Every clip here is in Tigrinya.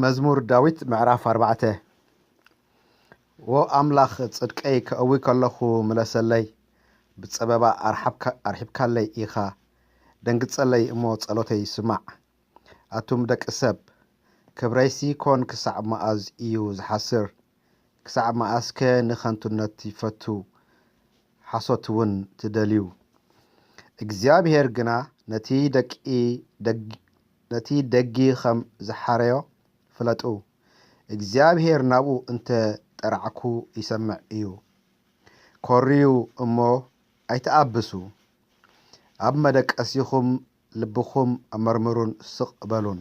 መዝሙር ዳዊት ምዕራፍ ኣርባዕተ። ዎ ኣምላኽ፣ ጽድቀይ ከእዊ ከለኹ ምለሰለይ፣ ብጸበባ ኣርሓብካ-፣ ኣርሒብካለይ ኢኻ። ደንግጸለይ እሞ ጸሎተይ ስማዕ። ኣቱም ደቂ ሰብ፣ ክብረይሲ ኮን ክሳዕ መኣዝ እዩ ዝሓስር? ክሳዕ መኣስከ ንኸንቱነት ይፈቱ፣ ሓሶት እውን ትደልዩ? እግዚኣብሄር ግና ነቲ ደቂ-፣ ደግ-፣ ነቲ ደጊ ኸም ዝሓረዮ ፍለጡ። እግዚኣብሄር ናብኡ እንተ ጠራዕኩ ይሰምዕ እዩ። ኮርዩ እሞ ኣይትኣብሱ። ኣብ መደቀሲኹም ልብኹም ኣመርምሩን ስቕ በሉን።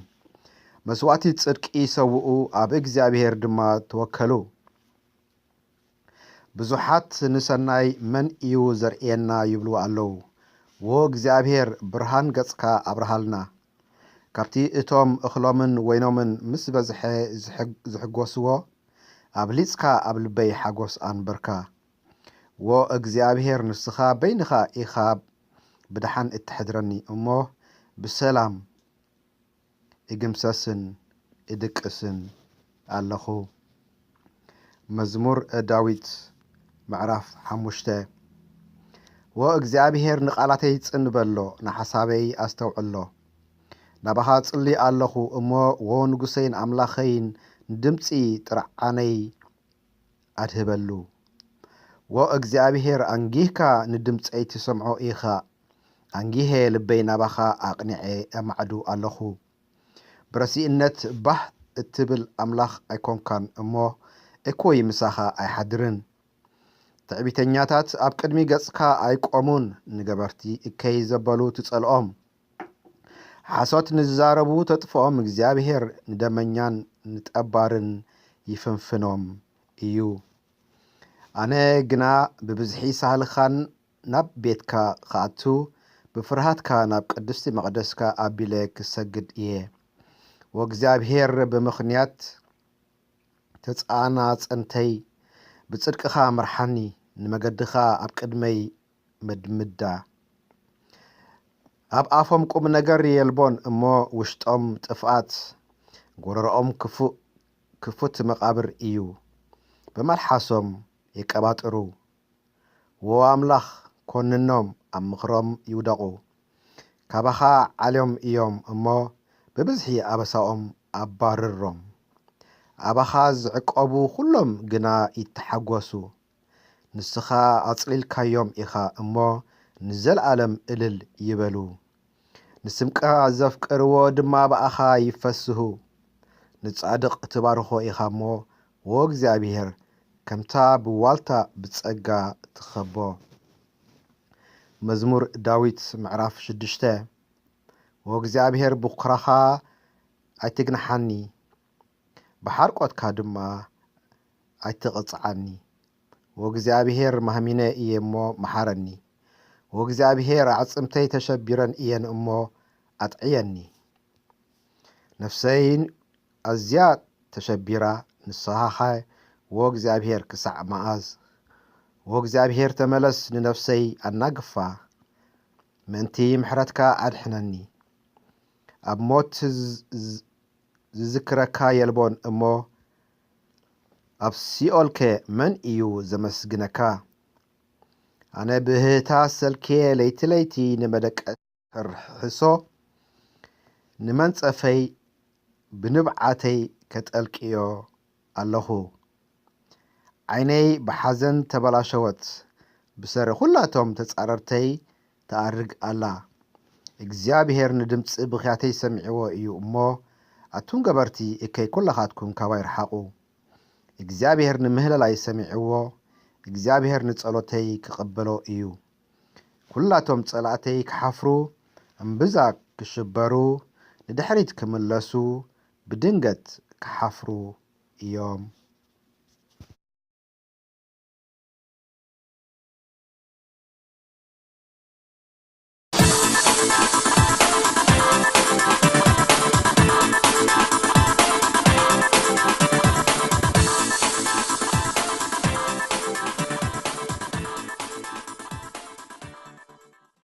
መስዋእቲ ጽድቂ ሰውኡ፣ ኣብ እግዚኣብሄር ድማ ተወከሉ። ብዙሓት ንሰናይ መን እዩ ዘርእየና ይብሉ ኣለዉ። ዎ እግዚኣብሄር፣ ብርሃን ገጽካ ኣብርሃልና። ካብቲ እቶም እኽሎምን ወይኖምን ምስ በዝሐ ዝሕግ-፣ ዝሕጎስዎ፣ ኣብሊጽካ ኣብ ልበይ ሓጎስ ኣንበርካ። ዎ እግዚኣብሄር፣ ንስኻ በይንኻ ኢኻ ብደሓን እተሕድረኒ እሞ፣ ብሰላም እግምሰስን እድቅስን ኣለኹ። መዝሙር ዳዊት ምዕራፍ ሓሙሽተ። ዎ እግዚኣብሄር፣ ንቓላተይ ጽን በሎ፣ ንሓሳበይ ኣስተውዕሎ። ናባኻ ጽሊ ኣለኹ እሞ፣ ዎ ንጉሰይን ኣምላኸይን፣ ንድምጺ ጥርዓነይ ኣድህበሉ። ዎ እግዚኣብሄር፣ ኣንጊህካ ንድምጸይ ትሰምዖ ኢኻ። ኣንጊሄ ልበይ ናባኻ ኣቕኒዐ ኣማዕዱ ኣለኹ። ብረሲእነት ባህ እትብል ኣምላኽ ኣይኮንካን እሞ፣ እኩይ ምሳኻ ኣይሓድርን። ትዕቢተኛታት ኣብ ቅድሚ ገጽካ ኣይቆሙን፣ ንገበርቲ እከይ ዘበሉ ትጸልኦም። ሓሶት ንዝዛረቡ ተጥፍኦም፣ እግዚኣብሄር ንደመኛን ንጠባርን ይፍንፍኖም እዩ። ኣነ ግና ብብዝሒ ሳህልኻን ናብ ቤትካ ክኣቱ፣ ብፍርሃትካ ናብ ቅድስቲ መቕደስካ ኣቢለ ክሰግድ እየ። ወእግዚኣብሄር ብምኽንያት ተጻናጸንተይ ብጽድቅኻ ምርሓኒ፣ ንመገድኻ ኣብ ቅድመይ መድምዳ። ኣብ ኣፎም ቁም ነገር የልቦን እሞ፣ ውሽጦም ጥፍኣት፣ ጎረሮኦም ክፉ-፣ ክፉት መቓብር እዩ። ብመልሓሶም የቀባጥሩ። ዎ ኣምላኽ፣ ኮንኖም፣ ኣብ ምኽሮም ይውደቑ። ካባኻ ዓልዮም እዮም እሞ፣ ብብዝሒ ኣበሳኦም ኣባርሮም። ኣባኻ ዝዕቀቡ ኹሎም ግና ይተሓጎሱ። ንስኻ ኣጽሊልካዮም ኢኻ እሞ፣ ንዘለኣለም እልል ይበሉ። ንስምካ ዘፍቀርዎ ድማ ብኣኻ ይፈስሁ። ንጻድቕ ትባርኾ ኢኻ እሞ፣ ዎ እግዚኣብሄር፣ ከምታ ብዋልታ ብጸጋ ትኸቦ። መዝሙር ዳዊት ምዕራፍ ሽዱሽተ። ዎ እግዚኣብሄር፣ ብኩራኻ ኣይትግንሓኒ፣ ብሓርቆትካ ድማ ኣይትቕጽዓኒ። ወእግዚኣብሄር ማህሚነ እየ እሞ መሓረኒ። ወእግዚኣብሄር ኣዕጽምተይ ተሸቢረን እየን እሞ ኣጥዕየኒ። ነፍሰይ ኣዝያ ተሸቢራ፣ ንስኻኸ ወእግዚኣብሄር ክሳዕ መኣዝ? ወእግዚኣብሄር ተመለስ፣ ንነፍሰይ ኣናግፋ፣ ምእንቲ ምሕረትካ ኣድሕነኒ። ኣብ ሞት ዝ-፣ ዝ-፣ ዝዝክረካ የልቦን እሞ፣ ኣብ ሲኦልከ መን እዩ ዘመስግነካ? ኣነ ብህህታ ሰልክየ ለይቲ ለይቲ ንመደቀ-፣ ርሕሶ ንመንጸፈይ ብንብዓተይ ከጠልቅዮ ኣለኹ። ዓይነይ ብሓዘን ተበላሸወት፣ ብሰሪ ኹላቶም ተጻረርተይ ትኣርግ ኣላ። እግዚኣብሄር ንድምጺ ብኽያተይ ሰሚዕዎ እዩ እሞ፣ ኣቱም ገበርቲ እከይ ኵላኻትኩም ካባይ ርሓቑ። እግዚኣብሄር ንምህለላይ ሰሚዕዎ፣ እግዚኣብሄር ንጸሎተይ ክቕበሎ እዩ። ኵላቶም ጸላእተይ ክሓፍሩ፣ እምብዛ ክሽበሩ፣ ንድሕሪት ክምለሱ፣ ብድንገት ክሓፍሩ እዮም።